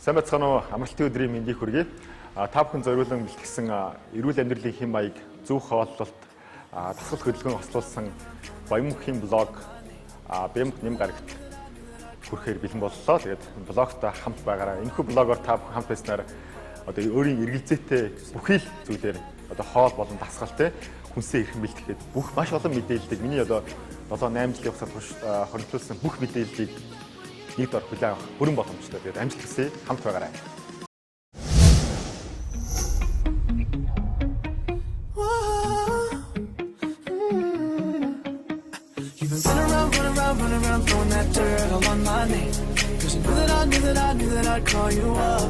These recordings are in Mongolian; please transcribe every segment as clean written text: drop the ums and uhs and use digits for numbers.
Сайн байцгаана уу? Амралтын өдрийн мэндийг хүргэе. Та бүхэн зориулан бэлтгэсэн эрүүл амьдралын хэм маяг, зөв хооллолт, дасгал хөдөлгөөн хослуулсан Баян мөнхийн блог Бэмх нэм гарагт хүрэхээр бэлэн боллоо. Тэгээд блогтой хамт байгаарай. Энэхүү блогоор та бүхэн хамт байснаар одоо өөрийн эргэлзээтэй бүхий л зүйлээр одоо хоол болон дасгал те хүнсээ хэрхэн бэлтгэхэд бүх маш олон мэдээллийг миний одоо 7 8 жилийн хугацаанд хоригдлуулсан бүх мэдээллийг нэг дор хүлээн авах бүрэн боломжтой. Тэгээд амжилт хүсье. Хамт байгаарай. You've been running around, running around, running around, throwing that dirt all on my name. 'Cause you knew that I knew that I knew that I'd call you up.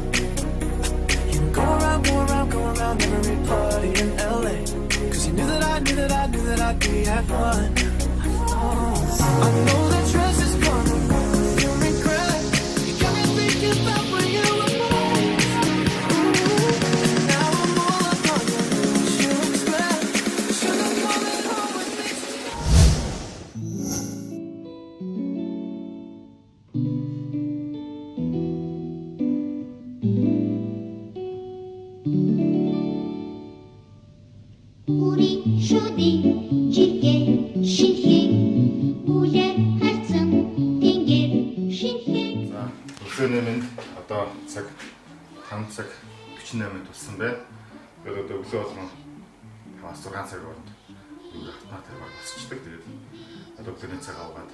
You would go around, go around, go around every party in LA. 'Cause you knew that I knew that I knew that I'd be at one. Oh, I know that dress is gonna make you regret. You got me thinking about when you were mine. Ooh, and now I'm all up on you. What you expect? Should've come at home with me tonight. Үрийн шүдий жиргээ шинэхэн үлээ харцан тэнгэр шинэхэн. За, өглөөний мэнд. Одоо цаг 5 цаг 48 тулсан байна. Тэгээд одоо өглөө болгон 5-аас 6 цаг хооронд юу автоматар баг босчдаг. Тэгээд одоо өглөөний цаг аваад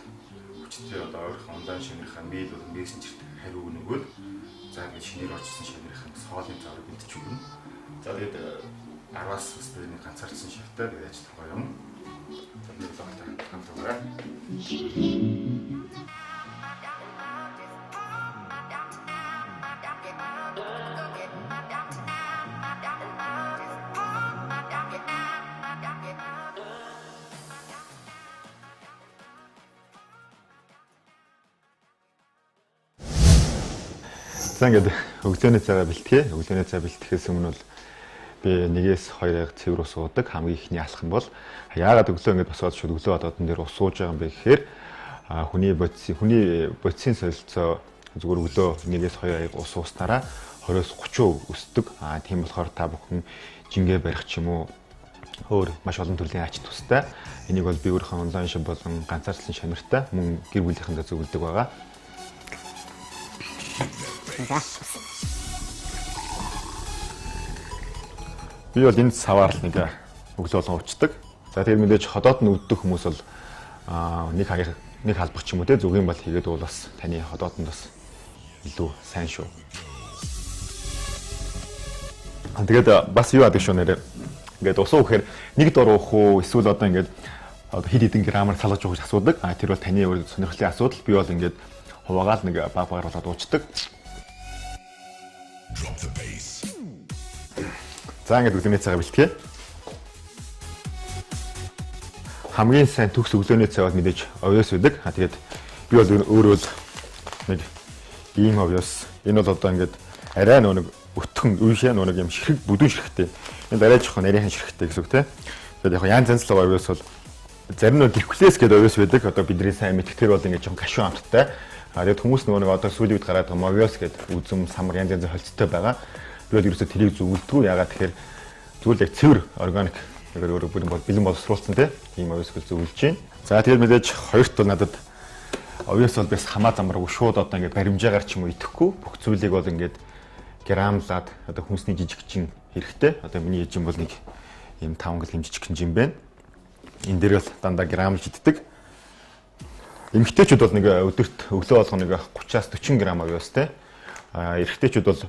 хүчтэй одоо ойрхон онлайн шинэрийнхаа мэйл болон мессенжерт хариу өгнөгөөд за тэгээд шинээр орчихсон шинэрийнхаа бас хоолны зааврыг бэлдэж өгнө. За тэгээд 10-аас бас би нэг ганцаардсан шивтэй тэгээд ажил руугаа явна. За би блогтой хамт байгаарай. Шинэхэн. За ингээд өглөөний цайгаа бэлтгэе. Өглөөний цай бэлтгэхээс өмнө бол би 1-ээс 2 аяга цэвэр ус уудаг. Хамгийн ихний алхам бол яагаад өглөө ингээд босоод шууд өглөө одоодон дээр ус ууж байгаа юм бэ гэхээр хүний бодисын солилцоо зүгээр өглөө 1-ээс 2 аяга ус ууснараа 20-оос 30% өсдөг. Тийм болохоор та бүхэн жингээ барих ч юм уу өөр маш олон төрлийн ач тустай. Энийг бол би өөрийнхөө онлайн шоп болон ганцаарчлан шамиртай мөн гэр бүлийнхэндээ зөвлөдөг байгаа. Би бол энэ саваар л нэг өглөө болгон уучдаг. За тэр мэдээж ходоод нь үүддэг хүмүүс бол нэг хаяг нэг халбах ч юм уу те зүгийн бол хийгээд бол бас таны ходоод нь бас илүү сайн шүү. Тэгээд бас юу адаг шүү нэрээ. Ингээд ус уухэр нэг дор уух уу эсвэл одоо ингээд одоо хэд хэдэн грамаар салгаж уух гэж асуудаг. Тэр бол таны өөр сонирхлын асуудал. Би бол ингээд хуваагаал нэг баг багаар болоод уучдаг. За ингээд өглөөний цайгаа бэлтгэе. Хамгийн сайн төгс өглөөний цай бол мэдээж овёос байдаг. Тэгээд би бол өөрөө л нэг ийм овёос. Энэ бол одоо ингээд арай нэг өтгөн үешээ нэг юм ширхэг бүдүүн ширхэгтэй. Энэ арай жоохон нарийнхан ширхэгтэй гэсэн үг те. Тэгээд яг янз янз л овёос бол зарим нэг геркулес гэдэг овёос байдаг. Одоо бидний сайн мэдэх тэр бол ингээд жоохон кашуу амттай. Тэгээд хүмүүс нөгөө нэг одоо сүүлийн үед гараад байгаа мовиос гэдэг үзэм самар янз янзын холцтой байгаа. Би бол ерөөсөө тэрийг зөвлөдгөө. Яагаад тэгэхээр зүгээр л яг цэвэр органик нэгээр өөрөө бүрэн бол бэлэн боловсруулсан те. Тийм овёос гэл зөвлөж байна. За тэгээд мэдээж хоёрт бол надад овёос бол бас хамаа замраагүй шууд одоо ингээд баримжаагаар ч юм уу идэхгүй. Бүх зүйлийг бол ингээд грамлаад одоо хүнсний жижигчин хэрэгтэй. Одоо миний ижин бол нэг ийм 5 гэл юм жижигхэн жин байна. Энэ дээр бол дандаа грамлж иддэг. Эмэгтэйчүүд бол нэг өдөрт өглөө болгоно нэг 30-аас 40 грамм овёос те. Эрэгтэйчүүд бол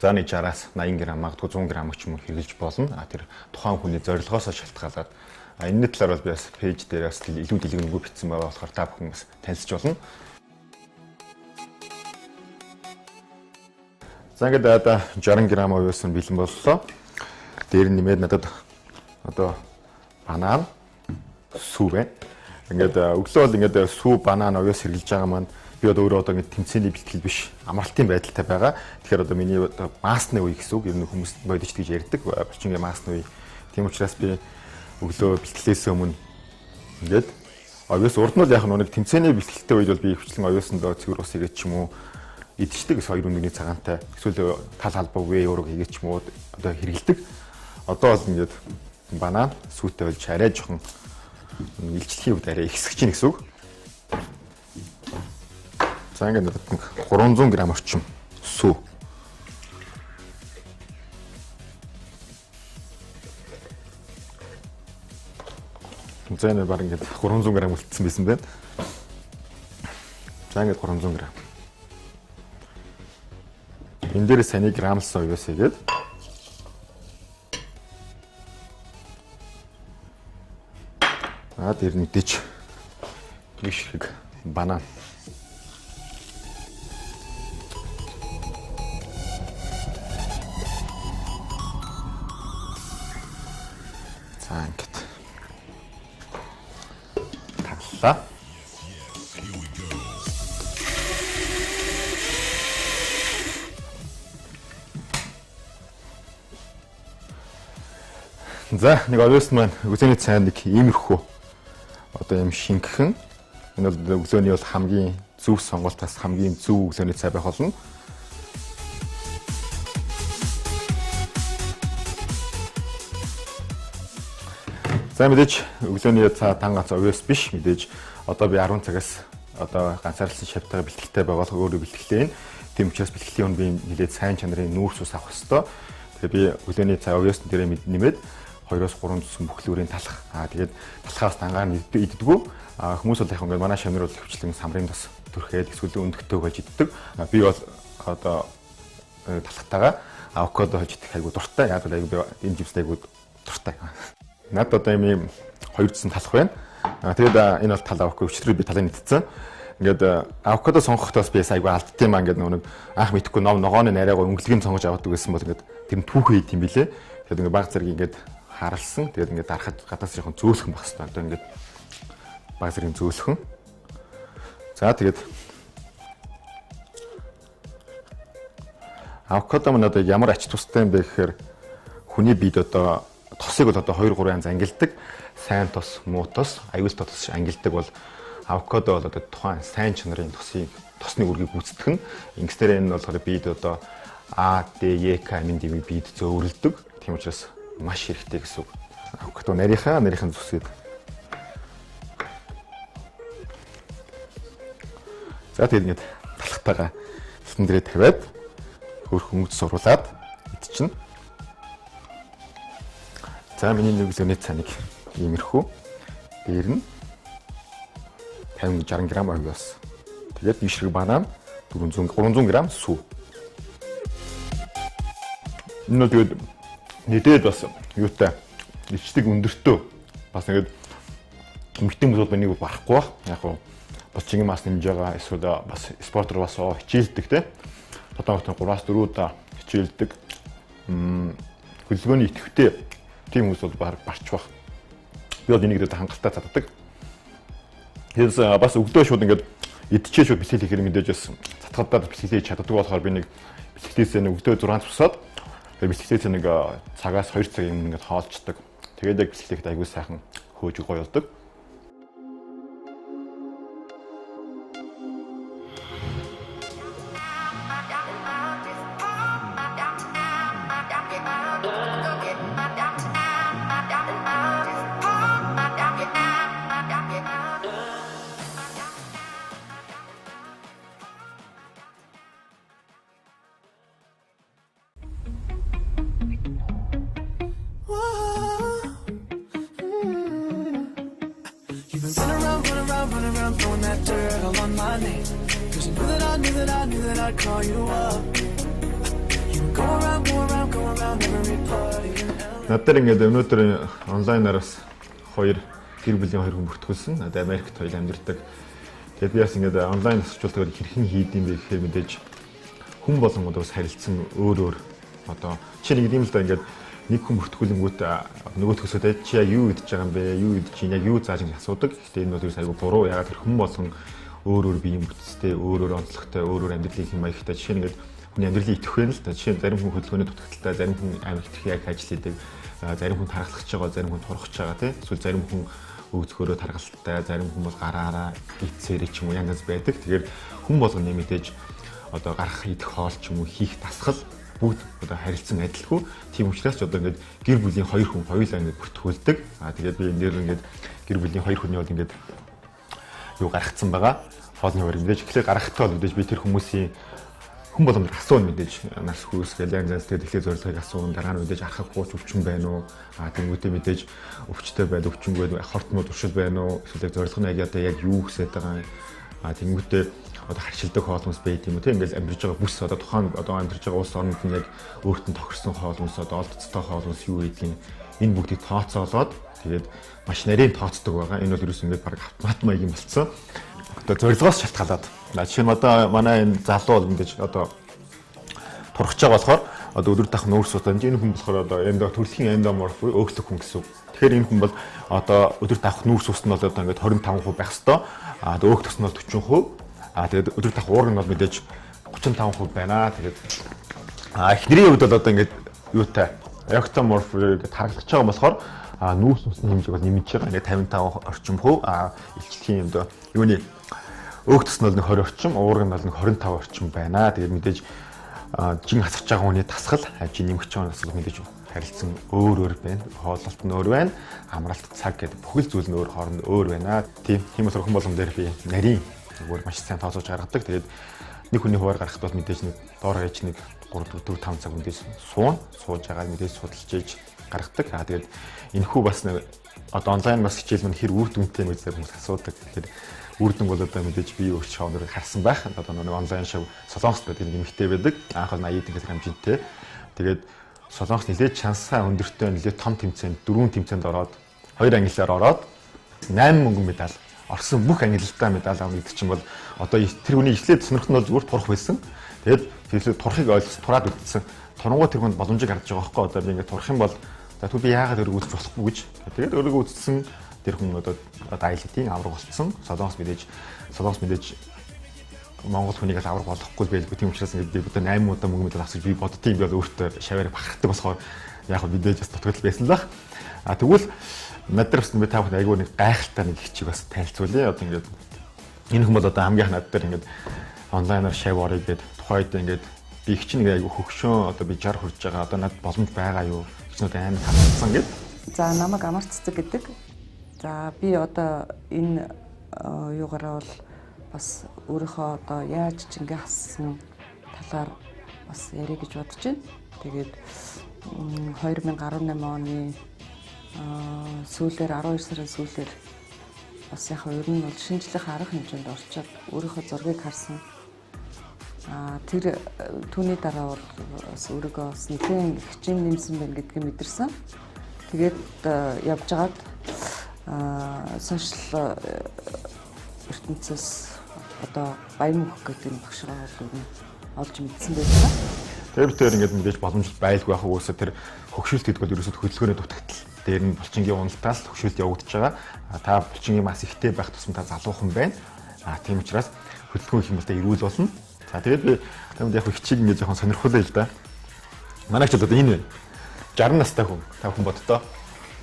за нэг 60-аас 80 грамм магадгүй 100 грамм ч юм уу хэрэглэж болно. Тэр тухайн хүний зорилгоос шалтгаалаад энэний талаар бол би бас пэйж дээр бас илүү дэлгэрэнгүй бичсэн байгаа болохоор та бүхэн бас танилцж болно. За ингээд одоо 60 грамм овёос нь бэлэн боллоо. Дээр нь нэмээд надад одоо банан, сүү байна. Ингээд өглөө бол ингээд сүү, банан, овёос хэрглэж байгаа маань би одоо өөрөө одоо ингээд тэмцээний бэлтгэл биш амралтын байдалтай байгаа. Тэгэхээр одоо миний одоо маасны үе гэсэн үг. Ер нь хүмүүс бодож гэж ярьдаг. Булчингийн маасны үе. Тийм учраас би өглөө бэлтгэлээс өмнө ингээд овёос урд нь бол яг нэг тэмцээний бэлтгэлтэй үед бол би хвчлэн овёосондоо цэвэр ус игээд ч юм уу идчихдэг 2 өдрийн цагаантай эсвэл тал халбаагүй уураг хийгээд ч юм уу одоо хэрэгэлдэг. Одоо бол ингээд банан сүйтэй болж арай жоохон илчлэхийн үед арай ихсэж чинь гэсэн үг. За ингээд надад 300 г орчим сүү. За энэ баг ингээд 300 г үлдсэн байсан байна. За ингээд 300 г. Энэ дээр саний грамлсан уяас хийгээд дээр мэдээж нэг ширхэг банан. За ингээд таглаа. За нэг овоос маань өглөөний цай нэг иймэрхүү одоо юм шингхэн. Энэ бол өглөөний бол хамгийн зөв сонголтоос хамгийн зөв өглөөний цай байх болно. За мэдээж өглөөний цай тан ганц овоос биш. Мэдээж одоо би 10 цагаас одоо ганцаарлсан шавтайгаа бэлтгэлтэй байгаа бол өөрөө бэлтгэлээ. Тийм учраас бэлтгэлийн өмнө би нэлээд сайн чанарын нүүрс ус авах ёстой. Тэгээ би өглөөний цай овоос дээрээ нэмээд 2-3 зүсэн бүхлүүрийн талах. Тэгээд талхаас дангаар нь иддэггүй. Хүмүүс бол яг ингээд манай шавнар бол хөвчлэн самрын тос түрхээд эсвэл өндөгтэй болж иддэг. Би бол одоо талхтайгаа авокадо хольж идэх айгуу дуртай. Яг л айгуу би энэ жимсд айгуу дуртай. Надад одоо юм 2 зүсэн талах байна. Тэгээд энэ бол тал авокадо. Өчигдөр би талыг идсэн. Ингээд авокадо сонгохдоос би айгуу алддсан юм аа. Ингээд нэг анх мэдэхгүй ном ногооны нарай гоо өнгөлгийн сонгож авдаг гэсэн бол ингээд тэр нь түүхээ ид юм билэ. Тэгээд ингээд баг зэрэг ингээд харалсан. Тэгээд ингээд дарахад гадаас жоохон зөөлхөн байх хэрэгтэй. Одоо ингээд баг зэрэг зөөлхөн. За тэгээд авокадо маань одоо ямар ач тустай юм бэ гэхээр хүний биед одоо тосыг бол одоо 2-3 янз ангилдаг. Сайн тос, муу тос, аюултай тос ангилдаг бол авокадо бол одоо тухайн сайн чанарын тосны үүргийг гүйцэтгэх нь. Ингэснээр энэ болохоор биед одоо А, Д, Е, К амин дэмий биед зөөвөрлөдөг. Тийм учраас маш хэрэгтэй гэсэн үг. Авокадо нарийнхан зүсгээд. За тэгээд ингээд талхтайгаа талтан дээрээ тавиад хөөрхөн өнгөц суруулад идчихнэ. За миний нэг өглөөний цаныг иймэрхүү. Дээр нь 50 60 г овоос. Тэгээд нэг ширхэг банан, 400 300 г сүү. Энэ бол тэгээд нэдээд бас юутай ичдэг өндөртөө бас ингээд эмэгтэй хүмүүс бол энийг барахгүй бах. Яг уу булчингийн мас нэмж байгаа эсвэл бас спортоор бас хичээлдэг те. 7 хоногт 3-4 удаа хичээлдэг. Хөдөлгөөний идэвхтэй тийм хүмүүс бол барч бах. Би бол энийг хангалттай цаддаг. Тэгээс бас өглөө шууд ингээд идчихээ шууд бэлтгэл хийхээр мэдээж бас цатгадаад бэлтгэл хийж чаддаг болохоор би нэг бэлтгэлээсээ нэг өглөө 6 цусаад тэгээ бэлтгэлээсээ нэг цагаас 2 цаг юм ингээд хоолчдаг. Тэгээд яг бэлтгэлэхэд айгүй сайхан хөөж гоё болдог. Надад ингээд өнөөдөр онлайнаар бас хоёр гэр бүлийн хоёр хүн бүртгүүлсэн. Одоо Америкт хоёр амьдардаг. Тэгээд би бас ингээд онлайн асуултыг хэрхэн хийд юм бэ гэхээр мэдээж хүн болгонд бас харилцсан өөр өөр одоо чи нэг юм л да ингээд нэг хүн бүртгүүлэнгүүт нөгөөтгөөсөө чи яг юу идэж байгаа юм бэ? Юу идэж чинь яг юу зааж ингэж асуудаг. Гэхдээ энэ бол ерөөс айгүй буруу. Ягаад тэр хүн болгон өөр өөр биеийн бүтцтэй, өөр өөр онцлогтой, өөр өөр амьдралын хэм маягтай. Жишээ нь ингээд хүний амьдралын идэвхтэй л да. Жишээ нь зарим хүн хөдөлгөөний дутагдaltaй, зарим хүн амар хэтэрхий яг ажил хийдэг, зарим хүн тархалж байгаа, зарим хүн турхаж байгаа тий. Эсвэл зарим хүн өвзгөөрөө таргалтай, зарим хүн бол гараараа ицээрээ ч юм уу янз янз байдаг. Тэгэхээр хүн болгоны мэдээж одоо гарах идэх хоол ч юм уу хийх дасгал бүгд одоо харилцан адилгүй. Тийм учраас ч одоо ингээд гэр бүлийн хоёр хүн хоёулаа ингээд бүртгүүлдэг. Аа тэгээд би энэ дээр ингээд гэр бүлийн хоёр хүний бол ингээд юу гаргацсан байгаа. Хоолны хуваарь мэдээж эхлээд гаргахтаа бол мэдээж би тэр хүмүүсийн хүн боломжоор асууна мэдээж нас хүүс гэл янз янз тэгээд эхлээд зорилгыг асууна. Дараа нь мэдээж архаг хууч өвчин байна уу? Аа тэнгуүтээ мэдээж өвчтэй байл өвчнгүй хортмод уршил байна уу? Эсвэл яг зорилго нь яг одоо яг юу хүсэж байгаа юм? Аа тэнгуүтээ одоо харшилдаг хоол хүнс байт юм уу тийм ингээл амьдарч байгаа бүс одоо тухайн одоо амьдарч байгаа улс орнд нь яг өөрт нь тохирсон хоол хүнс одоо олдцтой хоол хүнс юу гэдгийг энэ бүгдийг тооцоолоод тэгээд маш нарийн тооцдог байгаа. Энэ бол ерөөс ингээд баг автомат маяг юм болцсон. Одоо зорилгоос шалтгаалаад. Жишээ нь одоо манай энэ залуу бол мэдээж одоо турхаж байгаа болохоор одоо өдөр тах нүүрс удаа энэ хүн болохоор одоо эндо төрөлхийн эндоморф буюу өөхлөх хүн гэсэн үг. Тэгэхээр энэ хүн бол одоо өдөр тавх нүүрс ус нь бол одоо ингээд 25% байх хэвээр. А өөх тус нь бол 40%. А тэгээд өдөр тавх уурга нь бол мэдээж 35% байна. Тэгээд эхнэрийн хувьд бол одоо ингээд юутай эктоморф гэдэг харагдаж байгаа болохоор нүүрс усны хэмжээг бол нэмж байгаа. Ингээд 55 орчим хувь. А илчлэгийн юмд юуны өөх тус нь бол 20 орчим, уурга нь бол 25 орчим байна. Тэгээд мэдээж жин хасах байгаа хүний дасгал, жин нэмэх байгаа дасгал мэдээж харилцан өөр өөр байна. Хооллолт нь өөр байна. Амралт цаг гэдэг бүхэл зүйл нь өөр хооронд өөр байна. Тийм болохоор хүн болгон дээр би нарийн зүгээр маш сайн тооцоож гаргадаг. Тэгээд нэг хүний хуваар гаргахад бол мэдээж нэг доор хаяж нэг 3 4 5 цаг мэдээж суuna. Сууж байгаа мэдээж судалж иж гаргадаг. Аа тэгээд энэхүү бас нэг одоо онлайн бас хичээл мань хэр үр дүнтэй юм гэж хүмүүс асуудаг. Тэгэхээр үр дүн бол одоо мэдээж би өөрч шоуныг харсан байх. Одоо нэг онлайн шоу Солонгост байдаг нэг эмэгтэй байдаг. Анх бол 80 кг хэмжээтэй. Тэгээд Солонгос нэлээд чансаа өндөртэй нэлээд том тэмцээнд 4 тэмцээнд ороод 2 ангиллаар ороод 8 мөнгөн медаль орсон бүх ангиллалтаа медаль авна гэдэг чинь бол одоо тэр хүний эхлээд сонирхол нь бол зүгээр турах байсан. Тэгээд тэрлээ турахыг ойлгосон, тураад үтсэн. Турангуй тэр хүнд боломжийг харж байгаа байхгүй одоо би ингээд турах юм бол за түр би яагаад өөрийгөө үзэж болохгүй гэж. Тэгээд өөрийгөө үзсэн тэр хүн одоо аялалтын авраг болцсон. Солонгос мэдээж Монгол хүнийг л авраг болохгүй байлгүй. Тийм учраас ингээд би одоо 8 удаа мөнгө медаль авсан гэж би боддtiin би бол өөртөө шаваар бахархдаг болохоор яг хөө мэдээж бас дутагдал байсан л баг. А тэгвэл над дээр бас би та бүхэн айгүй нэг гайхалтай нэг хичээг бас танилцуулъя. Одоо ингээд энэ хүн бол одоо хамгийн их над дээр ингээд онлайнаар шав орё гэдэг тухайд ингээд би их чинь нэг айгүй хөгшөөн одоо би 60 хүрж байгаа. Одоо над боломж байгаа юу гэж надад амар татсан гэд. За намайг Амар Цэцэг гэдэг. За би одоо энэ юугаараа бол бас өөрийнхөө одоо яаж ч ингээ хассан талаар бас яриа гэж бодож байна. Тэгээд 2018 оны сүүлээр 12 сарын сүүлээр бас яг ер нь бол шинэ жилийн арга хэмжээнд орчоод өөрийнхөө зургийг харсан. Тэр түүний дараа бол бас өөрийгөө бас нэлээд хичээн нэмсэн байна гэдгийг мэдэрсэн. Тэгээд явж байгаад сошиал ертөнцөөс одоо Баян мөнх гэдэг энэ багшгаа бол ер нь олж мэдсэн байсан. Тэр битээр ингээд мэдээж боломж байлгүй байх уусаа тэр хөгшүүлт гэдэг бол ерөөсөө хөдөлгөөний дутагдал. Дээр нь булчингийн уналтаас хөгшүүлт явагдаж байгаа. Та булчингийн мас ихтэй байх тусам та залуухан байна. Тийм учраас хөдөлгөөн хийх юм бол та эрүүл болно. За тэгээд би тамд яг хичээг ингээд жоохон сонирхолтой л да. Манай ч одоо энэ 60 настай хүн та хүн боддоо.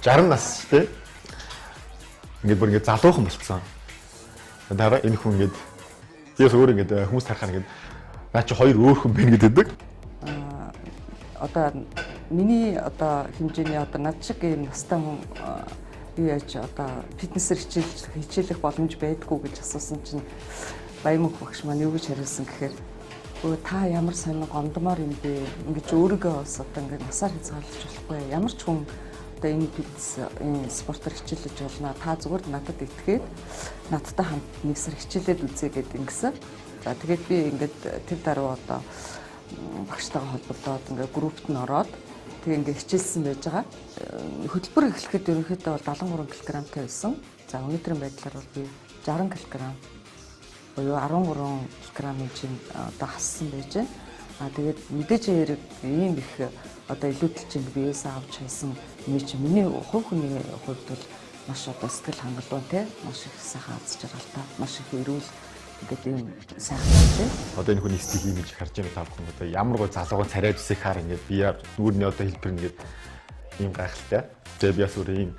60 нас шүү дээ. Ингээд бүр ингээд залуухан болцсон. Дараа энэ хүн ингээд би бас өөр ингээд хүмүүс харахаар ингээд наа чи хоёр өөр хүн байна гэдэг. Одоо миний одоо хэмжээний одоо над шиг ийм настай хүн юу яаж одоо фитнесээр хичээлэх боломж байдгүй гэж асуусан чинь Баян мөнх багш маань юу гэж хариулсан гэхээр өө та ямар сонин гомдмоор юм бэ? Ингэж өөрийгөө бас одоо ингээд насаар хязгаарлаж болохгүй. Ямар ч хүн одоо энэ фитнес энэ спортоор хичээлж болно. Та зүгээр надад итгээд надтай хамт нэг сар хичээлээд үзье гэд ингэсэн. За тэгээд би ингээд тэр даруй одоо багштайгаа холбогдоод ингээд группт нь ороод тэг ингээд хичээлсэн байж байгаа. Хөтөлбөр эхлэхэд ерөнхийдөө бол 73 кг-тай байсан. За өнөөдрийн байдлаар бол би 60 кг буюу 13 кг-ын чинь одоо хассан байж байна. А тэгээд мэдээж хэрэг ийм их одоо илүүдэл чинь биесээ авч хайсан юм чинь миний хувь хүний хувьд бол маш одоо сэтгэл хангалуун те маш их сайхан аз жаргалтай маш их эрүүл ингээд ийм сайхан байж байна. Одоо энэ хүний стил имиж харж байгаа та бүхэн одоо ямар гой залуугын царай зүсийг хаар ингээд би нүүрний одоо хэлбэр ингээд ийм гайхалтай. Тэгээ би бас өөр ийм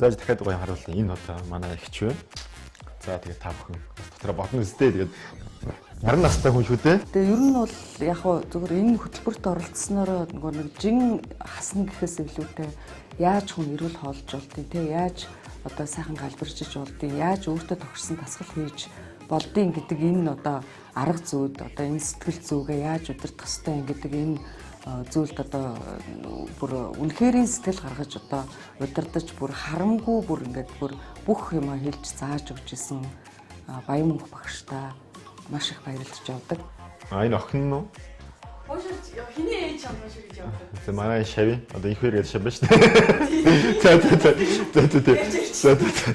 зааж дахиад гоё харуулна. Энэ одоо манай эгч байна. За тэгээд та бүхэн бас дотроо бодно үстэй. Тэгээд 60 настай хүн шүү дээ. Тэгээ ер нь бол яг хуу зөвхөн энэ хөтөлбөрт оролцсноороо нөгөө нэг жин хасна гэхээс илүүтэй яаж хүн эрүүл хоолж болдیں۔ Тэ яаж одоо сайхан галбирчиж болдیں۔ Яаж өөртөө тохирсон дасгал хийж болдیں۔ гэдэг энэ одоо арга зүйд одоо энэ сэтгэл зүгээ яаж удирдах ёстой юм гэдэг энэ зүйлд одоо бүр үнэхэрийн сэтгэл гаргаж одоо удирдах бүр харамгүй бүр ингээд бүр бүх юмаа хэлж зааж өгч исэн Баян мөнх багштай маш их баярлж явдаг. А энэ охин нь үү? Ууширч хиний ээж чам уушир гэж явдаг. За манай шави одоо их хоёр гэж шав байна шүү дээ. За за за за за за за.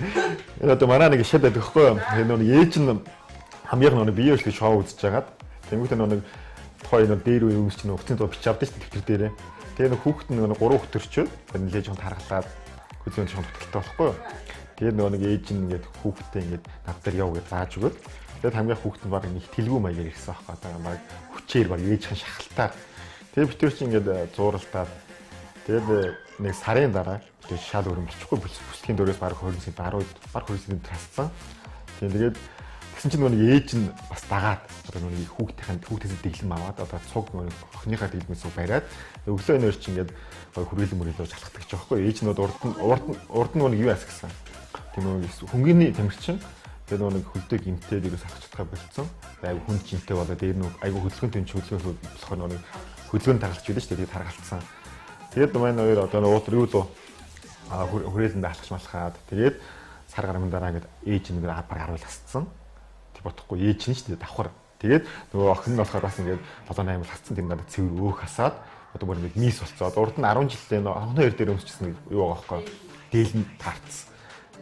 Энэ одоо манай нэг шав байдаг байхгүй юу? Тэр нэг ээж нь хамгийн нэг бие өөрчлөлт шоу үзэж хагаад тэнгуүтэ нэг тухайн нэг дээр үе өмсч нэг утасны дуу бичиж авдаг шүү дээ дэвтэр дээрээ. Тэгээ нэг хүүхэд нь нэг 3 хүүхэд төрчөөд нэлээж жоохон таргалаад хөдөлгөөн жоохон дуталтай болохгүй юу? Тэгээд нөгөө нэг ээж нь ингээд хүүхэдтэй ингээд над дээр яв гэж зааж өгөөд тэгээд хамгийн хүүхэд нь баг нэг тэлгүү маягаар ирсэн аахгүй одоо баг хүчээр баг ээжхэн шахалтаар. Тэгээд бид тэр чинь ингээд зууралтаад тэгээд нэг сарын дараа бид шал өрөмжчихгүй бүслийн дөрөөс баг 20 сент 10 баг 20 сент тасцсан. Тэгээд тэгсэн чинь нөгөө нэг ээж нь бас дагаад одоо нөгөө нэг хүүхдийн хүүхдээс дэглэм аваад одоо цуг нөгөө охиныхаа дэглэмээс цуг бариад өглөө энэ хоёр чинь ингээд хүрээлэн мөрөлөө шалхдаг ч байхгүй ээж нь урд нь нөгөө нэг юу асгасан. Тийм нөгөө хөнгөний тамирчин тэгээ нөгөө нэг хөлдөө гимтээд ерөөс алхах чадхаа болцсон. Айгу хүн жинтэй болоо дээр нөгөө айгу хөдөлгөөн тэнч хөдөлгөөн болохоор нөгөө нэг хөдөлгөөн таргалж байдаг шүү дээ. Тэгээ таргалцсан. Тэгээд манай хоёр одоо нөгөө юу лөө хүрээлэнд алхаж малхаад тэгээд сар гарамын дараа ингээд ээж нь ингээд баг 10 хасцсан. Тэг бодохгүй ээж нь шүү дээ давхар. Тэгээд нөгөө охин нь болохоор бас ингээд 7 8 хасцсан. Тэр надад цэвэр өөх хасаад одоо бүр ингээд мис болцоод урд нь 10 жилдээ нөгөө анхны хоёр дээр өмсчихсэн юу байгаа байхгүй. Дээл нь таарцсан.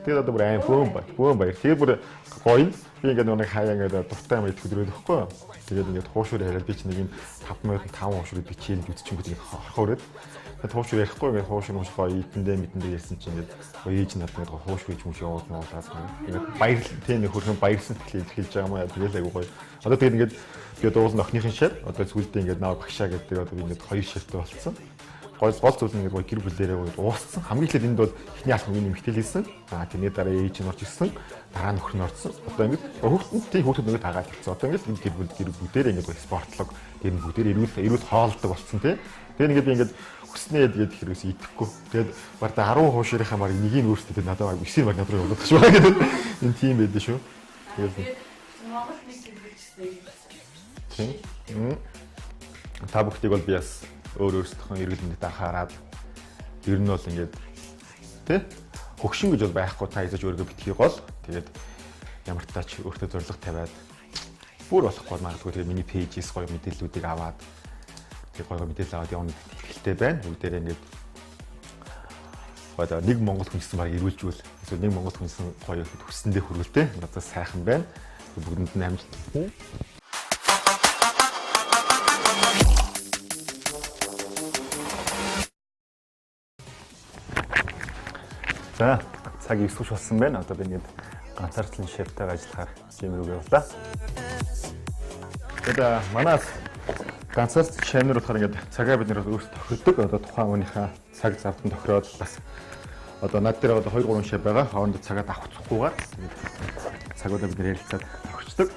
Тэгээд одоо бүр аим бөөн баяр. Тэгээд бүр гоё. Би ингээд нэг хаяа ингээд дуртай юм идэх өдрөө байхгүй юу. Тэгээд ингээд хуушуур яриад би чи нэг юм 5005 хуушуур би чийлж үзчихэнгүүт ингээд хорхоо өрөөд. Тэгээд хуушуур ярихгүй ингээд хуушуур унш гоё идэндээ мэдэндээ ярьсан чинь ингээд гоё ээж надад ингээд хуушуур хийж мүш явуул муулаад ингээд баяр тийм нэг хөрхөн баярсан сэтгэлийг илэрхийлж байгаа юм аа. Тэгээд айгу гоё. Одоо тэгээд ингээд би одоо уул охиныхын шав одоо зүйлдээ ингээд наа багшаа гэдэг одоо би ингээд хоёр шавтай болцсон. Гол зүйл нь ингээд гоё гэр бүлээрээ гоё ууссан. Хамгийн эхлээд энд бол эхний алхам энэ эмэгтэй л хийсэн. Аа тэрний дараа ээж нь орж ирсэн. Дараа нөхөр нь орсон. Одоо ингээд хүүхдэн тийм хүүхдүүд нөгөө дагаад ирсэн. Одоо ингээд энэ гэр бүл гэр бүгдээрээ ингээд гоё спортлог тэр нь бүгдээр эрүүл хоолдог болсон тий. Тэгээд ингээд би ингээд хүснээ тэгээд хэрвээс идэхгүй. Тэгээд баг 10 хуушрынхаа баг нэгийг өөрсдөө тэгээд надад баг 9 баг над руу явуулах шүү гэдэг. Энэ тийм байдаг шүү. Тэгээд Монгол нэг тэмдэглэжсэн. Тийм. Та бүхнийг бол би бас өөр өөрсдийнхөө эрүүл мэндэд анхаарад ер нь бол ингээд тий хөгшин гэж бол байхгүй та эзэж өөрийгөө битгий гол тэгээд ямар тач өөртөө зорилго тавиад бүр болохгүй магадгүй тэгээд миний пэйжээс гоё мэдээллүүдийг аваад тэгээд гоё мэдээлэл аваад явна гэдэгт итгэлтэй байна. Бүгдээрээ ингээд одоо нэг монгол хүн гэсэн баг эрүүлжүүл эсвэл нэг монгол хүн гэсэн гоё хүссэндээ хүргэлтэй надад сайхан байна. Бүгдэнд нь амжилт. За цаг 9 болж болсон байна. Одоо би ингээд ганцаарчлан шефтэйг ажиллахаар жим рүү явлаа. Тэгээд манаас ганцаарчлан шефнэр болохоор ингээд цагаа бид нэр өөрсдөө тохирдог. Одоо тухайн хүнийхээ цаг завтан тохироод бас одоо над дээр одоо 2 3 шеф байгаа. Хоорондоо цагаа давхцахгүйгээр цагуудаа бид нэр ярилцаад тохирчдаг.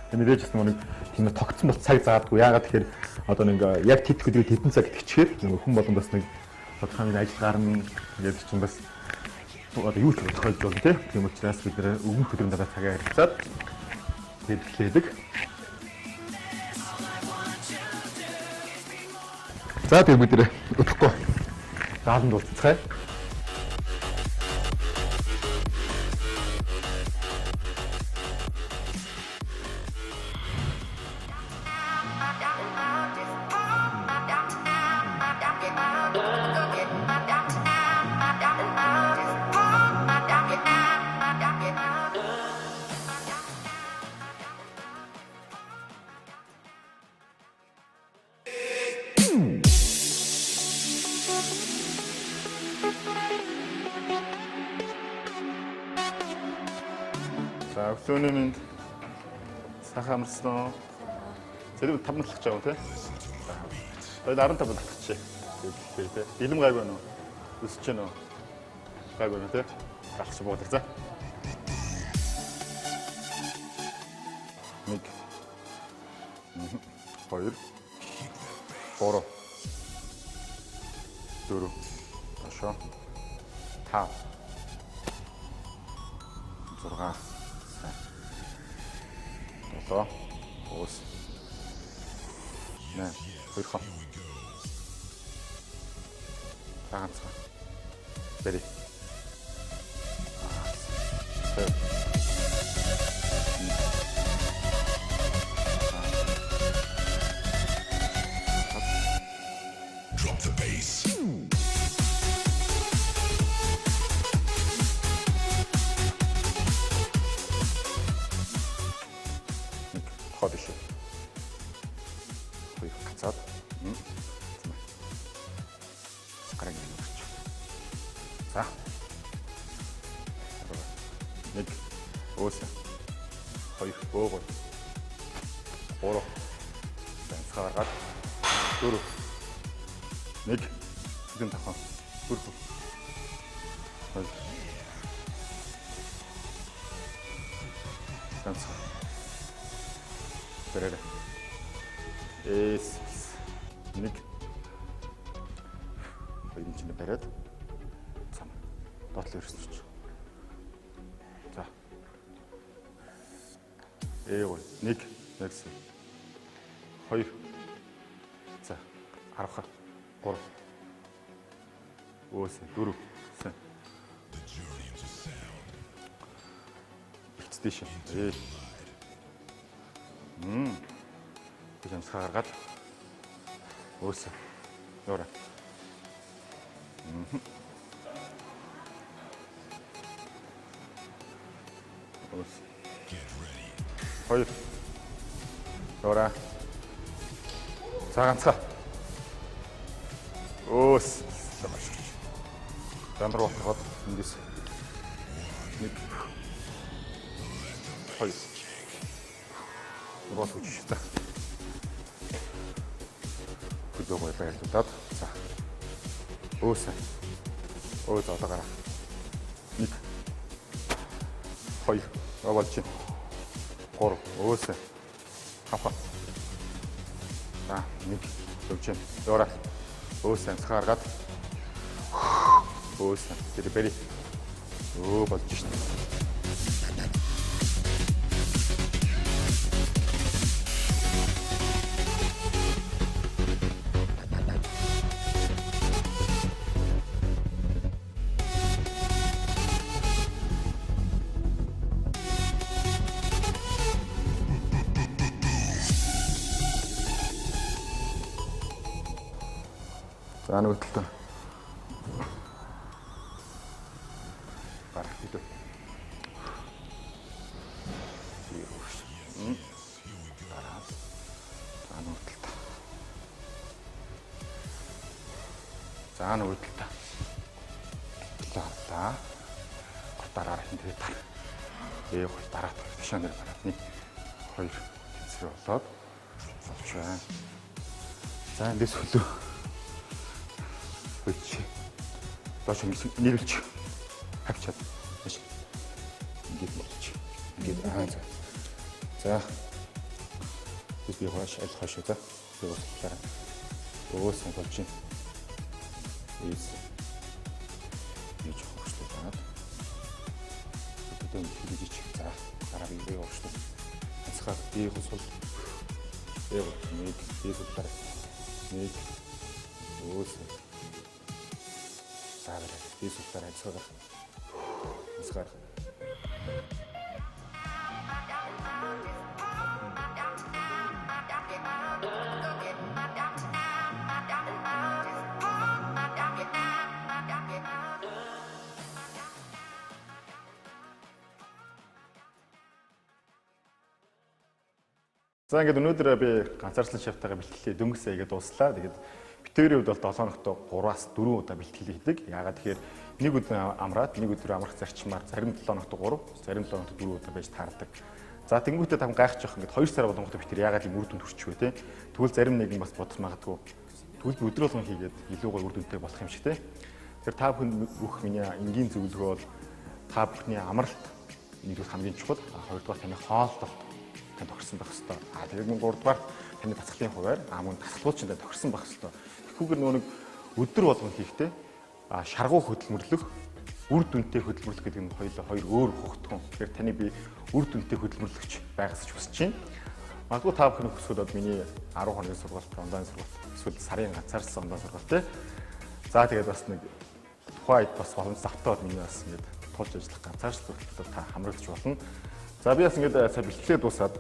Тэгээд мэдээж бас нэг тийм тогтсон бол цаг заадгүй. Яагаад тэгэхээр одоо нэг яг тэтгэх өдрөө тэдэн цаг итгэчихээр нэг хүн болгонд бас нэг тодорхой нэг ажил гарна гэдэг чинь бас одоо юу ч тохиолдож болно тий. Тийм учраас бид нэр өмнөх өдрийн дараа цагаа харилцаад тэгээд эхлэдэг. За тэгээд бид нэр удахгүй зааланд уулзцгаая. За өглөөний мэнд сайхан амарсан уу? Зэрэг 5 наслах жаа тий. За 15 наслах чи. Тий тий. Илэм гайгүй байна уу? Өсөж гэнэ үү? Гайгүй байна тий. Галч буудаг за. 1 2 3 4 5 6 7 8 9 2 ганцхан. Бэри. Drop the bass. Нэг хоо биш. Хоёр гацаад. Гараг нэг өгч. За. Нэг өөс. Хоёр бөөгөө. Гурав. Ганцхан гаргаад. Дөрөв. Нэг. Зүгэн тавхан. Дөрөв. Хоёр. Ганцхан. Бэрэрэ. Эс. Нэг. Хоёрын чинь бариад. Цам. Доотлоо өрсөн ч. За. Ээ гоо. Нэг. Нэгсэн. Хоёр. За. Арвахар. Гурав. Өөс. Дөрөв. Сэн. Ихцтэй шин. Ээ. Тэг амсгаа гаргаад. Өөс. Нура. Өөс. Хоёр. Нура. За ганцхан. Өөс. Маш их. Дан руу хахад эндээс. Нэг. Хоёр. Нуруу хүч. За. Хөдөө гоё байрлуулад. За. Өөс. Өөс одоо гараа. Нэг. Хоёр. Болж байна. Гурав. Өөс. Хавха. За, нэг. Зөвч байна. Ёра. Өөс амсгаа гаргаад. Өөс. Тэр бэри. Өө болж шин. За нөгөө талд. Гарах гэдэг. Дараа. За нөгөө талд. За нөгөө талд. Талаа. Дараараа хин тэгээд тар. Ээ гол дараа ташаа нэр бараад нэг хоёр тэнцвэр болоод болж байна. За эндээс хөлөө. Хөлч. Доош ингэж нэрвэлч. Хавчаад. Маш. Ингээд нэрвэлч. Ингээд аа за. За. Би хойш аль хойш за. Би бослоо. Өөсөн болж байна. Эс. Нэг жоох хөшлөө даад. Одоо ингэж ич. За. Дараа би өөрчлөө. Ганцхан би хусвал. Ээ нэг би сул дараа. Нэг өөсөн. За барай. Би сул дараа ганцхан. Ганцхан. За ингээд өнөөдөр би ганцаарчлан шефтайгаа бэлтгэлээ дөнгөж сая ингээд дууслаа. Тэгээд битүүрийн хувьд бол 7 хоногт 3-аас 4 удаа бэлтгэл хийдэг. Яагаад тэгэхээр нэг өдөр амраад нэг өдөр амрах зарчмаар зарим 7 хоногт 3, зарим 7 хоногт 4 удаа байж таардаг. За тэнгуүтээ там гайхаж явах ингээд 2 сар болгонготой битэр яагаад ийм үр дүнд хүрчих вэ те. Тэгвэл зарим нэгэн бас бодож магадгүй. Тэгвэл би өдөр болгон хийгээд илүү гоё үр дүнтэй болох юм шиг те. Тэгэхээр та бүхэнд өгөх миний энгийн зөвлөгөө бол та бүхний амралт нэгдүгээр хамгийн чухал, хоёрдугаар таны хооллолт. тань тохирсон байх хэвээр. А тэгээд мөн 3 дугаар таны дасгалын хуваар мөн дасгалууд ч тохирсон байх хэвээр. Тэгэхүүгээр нөгөө нэг өдөр болгон хийхдээ шаргуу хөдөлмөрлөх, үр дүнтэй хөдөлмөрлөх гэдэг нь хоёулаа хоёр өөр хөгтгөн. Тэгэхээр таны би үр дүнтэй хөдөлмөрлөгч байгаасч хүсэж байна. Магадгүй та бүхэн хүсвэл одоо миний 10 хоногийн сургалт, онлайн сургалт, эсвэл сарын ганцаарсан онлайн сургалт те. За тэгээд бас нэг тухайн үед бас боломж завтай бол миний бас ингээд тулж ажиллах ганцаарчлал хөтөлбөрөөр та хамрагдаж болно. За би бас ингээд сая бэлтгэлээ дуусаад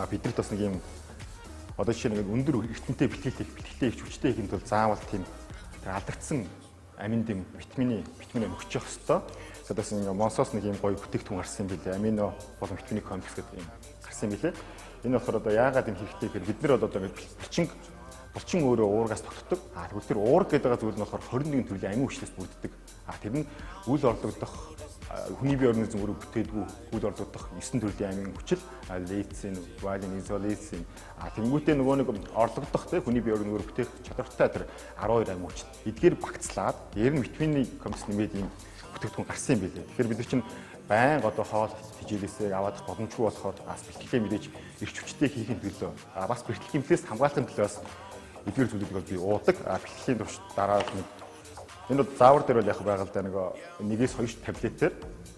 биднэрт бас нэг юм одоо жишээ нь ингээд өндөр эрдэмтэй бэлтгэл хийх, бэлтгэлээ их хүчтэй хийхин тулд заавал тийм тэр алдагдсан амин дэм витамины өгч явах хэвээр. Тэгээд бас ингээд Монсоос нэг юм гоё бүтээгдэхүүн гарсан юм билээ. Амино болон витамины комплекс гэдэг юм гарсан юм билээ. Энэ болохоор одоо яагаад энэ хэрэгтэй гэхээр бид нар одоо ингээд булчин өөрөө уургаас тогтдог. А тэгвэл тэр уург гэдэг байгаа зүйл нь болохоор 21 төрлийн амин хүчлээс бүрддэг. А тэр нь үл орлогдох хүний бие организм өөрөө бүтээдгүй үл орлогдох 9 төрлийн амин хүчил, лейцин, валин, изолейцин. А тэнгуүтээ нөгөө нэг орлогдох те хүний бие организм өөрөө бүтээх чадвартай тэр 12 амин хүчил. Эдгээр багцлаад дээр нь витамины комплекс нэмээд ийм бүтээгдэхүүн гарсан юм билээ. Тэгэхээр бид нар чинь байнга одоо хоол хичээлээсээ аваад боломжгүй болохоор бас бэлтгэлээ мэдээж эрч хүчтэй хийхин төлөө бас бэлтгэл гэмтлээс хамгаалахын төлөө бас эдгээр зүйлүүдийг бол би уудаг. Бэлтгэлийн турш дараа нэг энэ бол заавар дээр бол яг байгаа л да нэг 1-2 таблетээр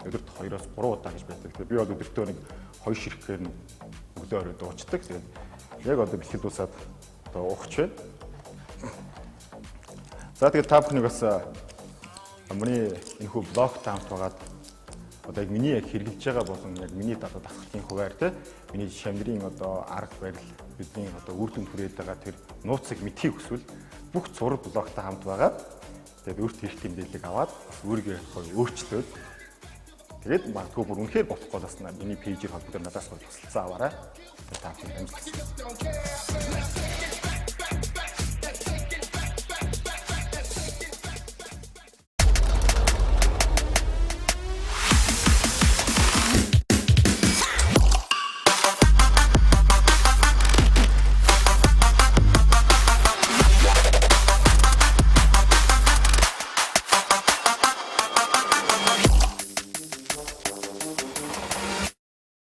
өдөрт 2-3 удаа гэж байдаг. Тэгээ би бол өдөртөө нэг 2 ширхгээр нь өглөө орой дуучдаг. Тэгээд яг одоо бэлтгэл дуусаад одоо уух ч байна. За тэгээд та бүхнийг бас миний энэхүү блогт хамт байгаад одоо яг миний яг хэрэгжилж байгаа болон яг миний одоо дасгалын хуваар те миний шамдрын одоо арга барил бидний одоо үр дүнд хүрээд байгаа тэр нууцыг мэдхийг хүсвэл бүх зураг блогтой хамт байгаа. Тэгээд өөрт хэрэгтэй мэдээллийг аваад бас өөрийгөө өөрчлөөд тэгээд магадгүй бүр үнэхээр болохгүй бас миний пэйжээр холбогдоор надаас тусалцсан аваарай. Та бүхэн амжилт.